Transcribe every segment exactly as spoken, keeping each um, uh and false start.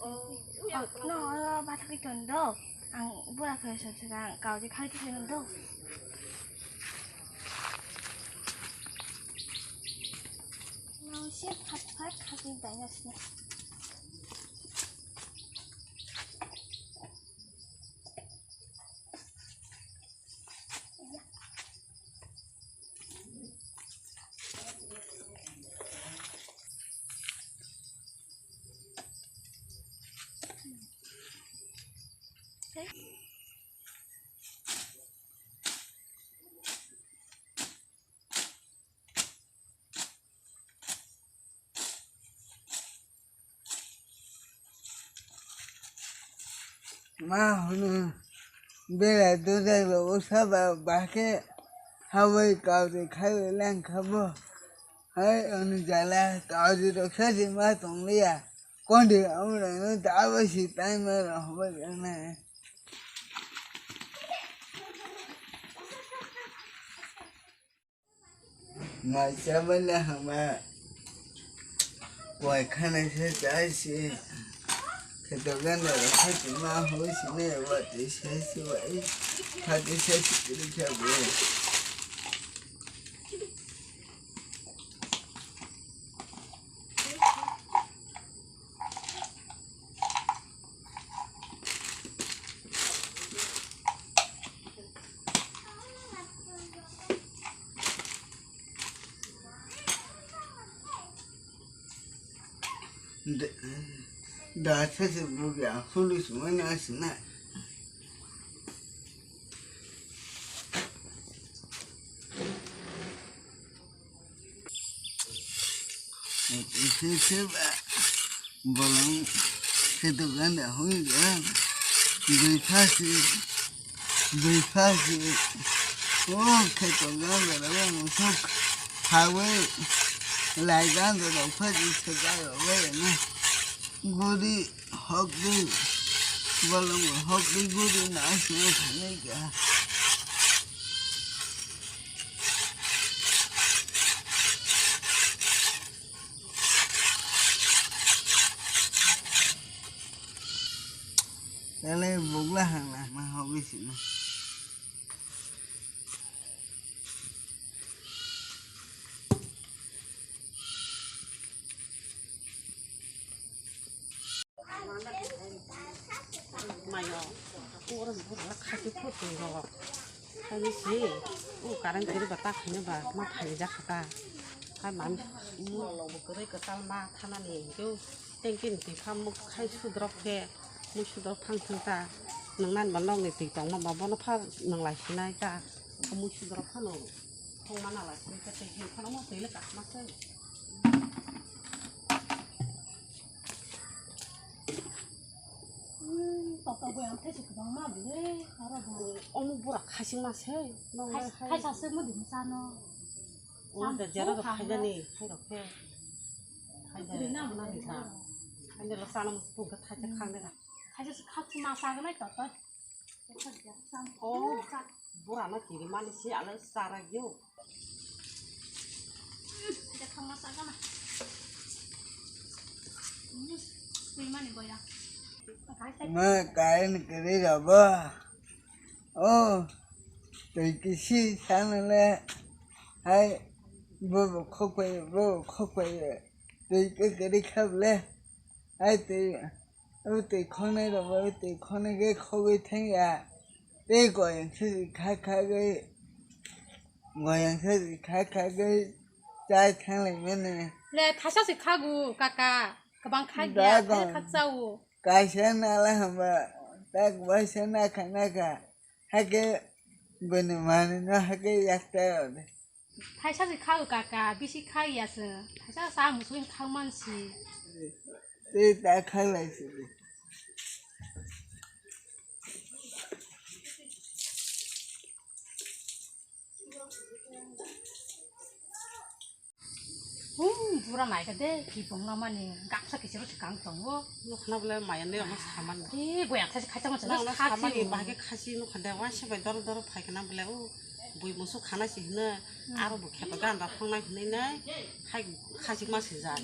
No, oro bathakgwi tong do. Ang bura khe sa sa ang kaudi khai tong do. No, si phat phat khai tong dai na sini. Ma hwnwi bera dudai rok saba bahai khe habwi kauri khaiwi lengkha bo. Hai ani jala kauri rok sachi ma tongliya. Kondi amrano ta abo si tai ma rok hobwi rwknai. Mai chabale hama koi khana se chai se. Kheto ganda rok khachi ma hoi sine wati se se wai. Khati se se kiri khabu. Da, da, sa se bugi a hulu sumana sina. Ese se ba bolong se dogan da hui ga. Bui phasi, bui phasi. O khe dogan da ba musuk hawe lai gan da phasi se ga ro na. Guri hok di bolong hok di guri na se thani ga. Tale bugla hang na ma hobwi sino. Mayo, oro bura khasi photo rok. Ani si, o current kiri ba ta khaina ba, ma phai ja khata. Hai mam, mo lo bo kiri ka tal ma thana ni, jo, tengki ni kha mo khai sudrop khe, mo sudrop phang thang ta. Nang nan ba nok ni twi tong ma ba, bono pha nang lai sinai ta. Mo sudrop phano, thong ma na lai sinai ta, tei hin phano mo twi le ka ma se. Toto bo yang thai se kwbangma bwle, aro bo. Omo bura khasingma se, nong Khai-, lai khai. Khaisa se mudi masa no. Omo da jera rok khaijani, khai rok khe. Khai da na mani sa. Khai da rok sana musu pung kha thai se khang de. Khaisa se khasingma sa gnai toto. O, bura no tiri mani si ala sara gyo. Ma kain kiri rabo. O, tei kisi sanale. Hai, bobo khokpai, bobo khokpai. Tei kiri khabule. Hai, tei. O twi khonai rok bai twi khonai khe khogwi thang ya. Tei goyang se kha kha gwi, goyang se kha kha gwi chai thang lai mani. Le thaisa se khagu kaka, kwbang kha Da gya, gong. Thaisa kha chao. Kaisa nala hamba, tak baisa nakha nakha. Hakhe bini manwi no hakhe yaktai rw de. Thaisa se khago kaka, bisi kha ya se. Thaisa sa musu wng thang man si. Tei ta kha lai si de. Hmm, bura naikha de, kibong lamani, gapsa kichiro se kang tongo. Nukhna bole maya nai rokno samani. Eh, boya khachi khacha masa Nokno samani, bahai khe khasi nukha de, waisa bai doro doro phai khna bole, o bui musu khana si hino, Hmm. Aro bo kheto ganda phongnai hinui nai, hai khasi ma si jai.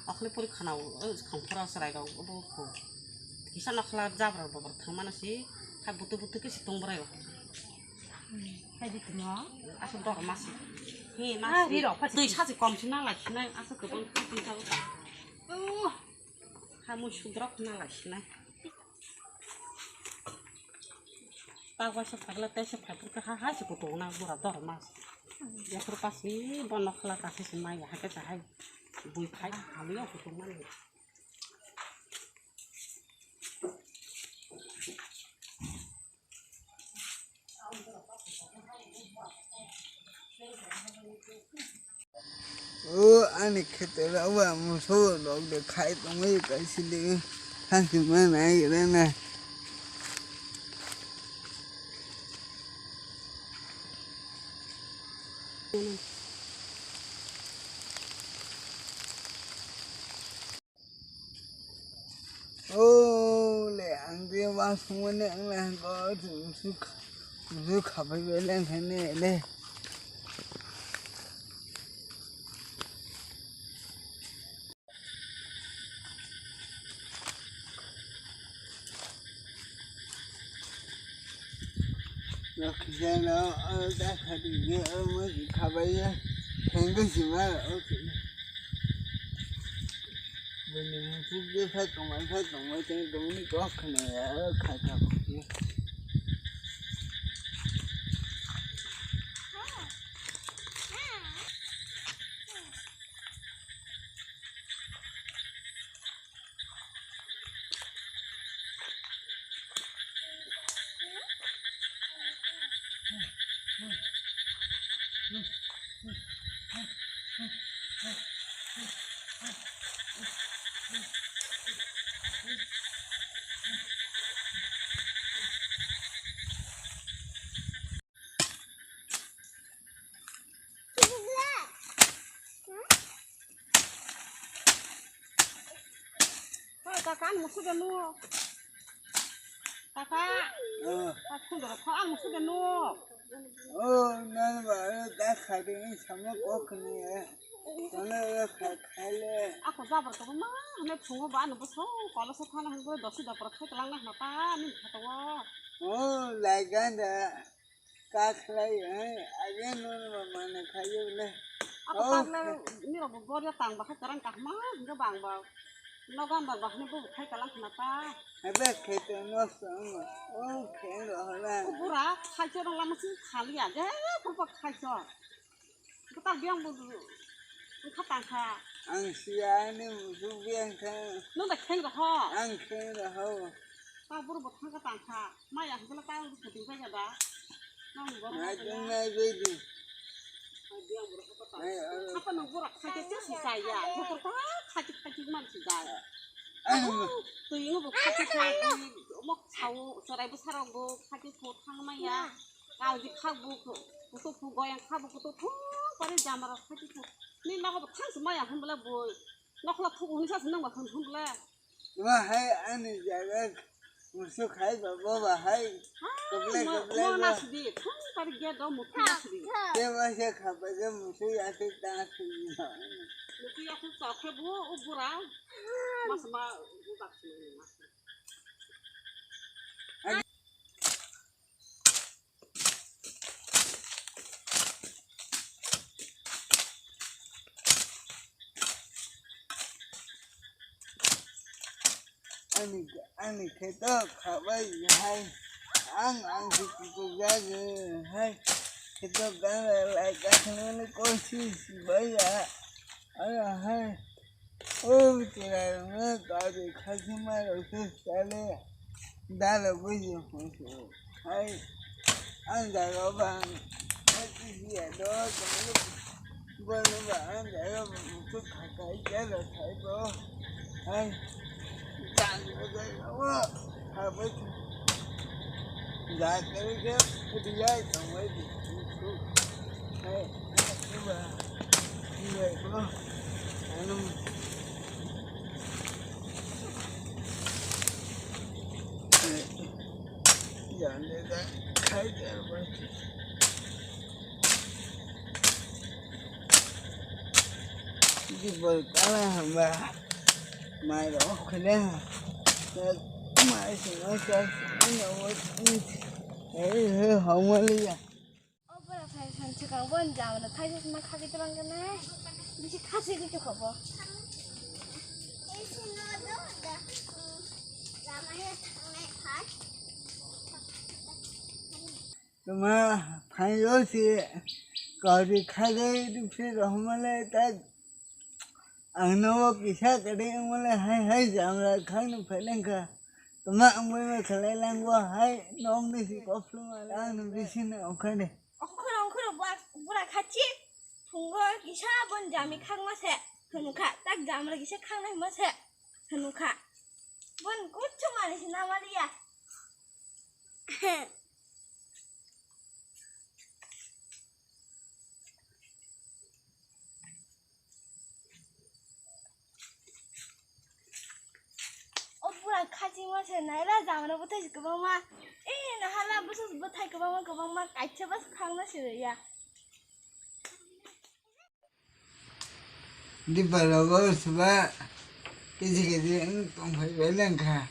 Okhne pori khana o, o khangphora chwrai rok obo kho. Kisa nokhla jabra bobor thangmano si, hai butu butu khe si tong bwrwi rok. Hai di timo. Aswk dor ma si. Hi ma Ah, si. Ri rok pha si. Twi sa si kom si na lai sinai, aswk kwbang kha twi sa bwsa. Oh. Ha mui sudrok na lai sinai. Ta waisa phagla tei se phaiphur kha ha si kutung na bura dor ma si. Yaphur pa si bo nokhla ta si mai ha khe ta hai. Bui phai ha liya kutung ma ni. O ani kheto rok ba muso rok de khai tongwi kaisili thansi manai rena. O le, ang de wasung mane ang le hangko musu kha-, musu khabai bai le ang thani le. Rokijano, o da khadi ge, o musu khabai ya, thengko sima, o. Bini musu ge sa tongmai, sa tongmai, teng tongmani kok khna ya, o kha kha. Hoi, kaka, ang musu de nu. Kaka. Ah. Kaka, ang musu de nu. Oh, nan ba, eh, da khadi ni sama kok ni, eh. Sana ya kha-, khale. Ako jabar to ma, ne phungo ba, no bo so, kolo so khana hangbo, dosi da por khai lang na mata, ni khato. Oh, lai ganda. Kaklai, eh, age nun ma mana khayo le. Ako Oh, kaklai, kha- ni rok bo boria tang ba kha karang kahma, hingga bang ba. Nogan ba ba hini bo khai kalang khna ta. Ebe kheto nosto ma. Oh, khen ro hala. O bura, khai chorong lama sing khali age, ko ba khai chor. Ko ta biang bo, ko ta tang kha. Ang siya ni musu biang kha. No da khen ro ho. Ang khen ro ho. Ta buru bo thang ka tang kha. Maya hwnkhe ta uru kuting pai ya da. Nang bo Nai tung nai bai di. Nai, ah. Apa nang bura khai khe si kaya. Bura ta khai khe khai khe man si kaya. Ah. Tui ngo bo khai khe khai. Mok sao, sorai bo sarok bo khai khe kho thang maya. Kau di khak bo kho. Kutu phu goyang khak bo kutu phu. Pare jamara khai khe kho. Ni nogo bo thang si maya hwn bole boi. Nokhla thugo hwnwi sa se nang ba hwn hwn bole. Ba hai ani jaga musu khai ba bo ba hai. Ha, koble mo, koble mo ba. Na sidi, thang pari ge do musu na sidi. Te ba se khapa ge musu ya se ta sidi. Musu ya se ta khe bo u bura. Mas ma u tak sini mas. Ani, ani kheto khabai hai. Ang, ang si kuku jago hai. Kheto gana lai kakhna ni kosi si bai ya. Ara hai. O chwrairokno kari khachima rokse chale dalo buji hwnso hai. Ang jaga bang khachisiya do tonglo. Bono ba ang jaga bang muchuk khakai chalo thaibo hai. Dalo jaga bo thabai. Jaga khe khudiyai tongbai di muchuk hai. Ba. Di bol kala hamba. Mai ro khule ha. Mai se, mai se, mai se, mai se. Ei, ei, hau ma liya. O bora phai san chikang bon jam na thai sa na khagi tlang kana. Bisi khasi gitu khobo. Tuma phaio si kari khagai ripse rohmale tak ang no kisa kade male hai hai jamra khang no phaileng kha. Tuma ang bai ma khalai lang bo hai nong ni si koflu male ang no bisi na okhane. Ongkhor ongkhor bura khachi phungo kisa bon jami khang ma se hwnukha tak jamra kisa khang nai ma se hwnukha. Bon kuchu mani si na maliya. O bura khachima se naira jamra bwthai se kwbangma. Eh, nahala bwsa bwthai kwbangma kwbangma kaisa bas khangna se ya. Dipalogo suba kiji kiji wng tongphai bai lengkha.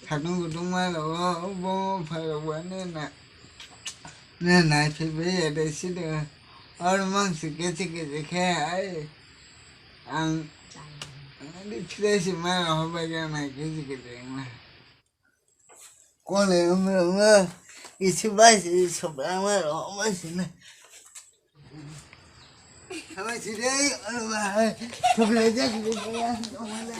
Satung kutung ma rogo bo phairok ba ne na ne nai phai bai ya de si de. Or mang si kiji kiji khe ai ang di fresh ma rogo bai ya nai kiji kiji wng na. Kole umrungo isi bai si sobra ma ro bai si na. Bai si dei, alo bai. Sobra ja si dei ya, no ma le.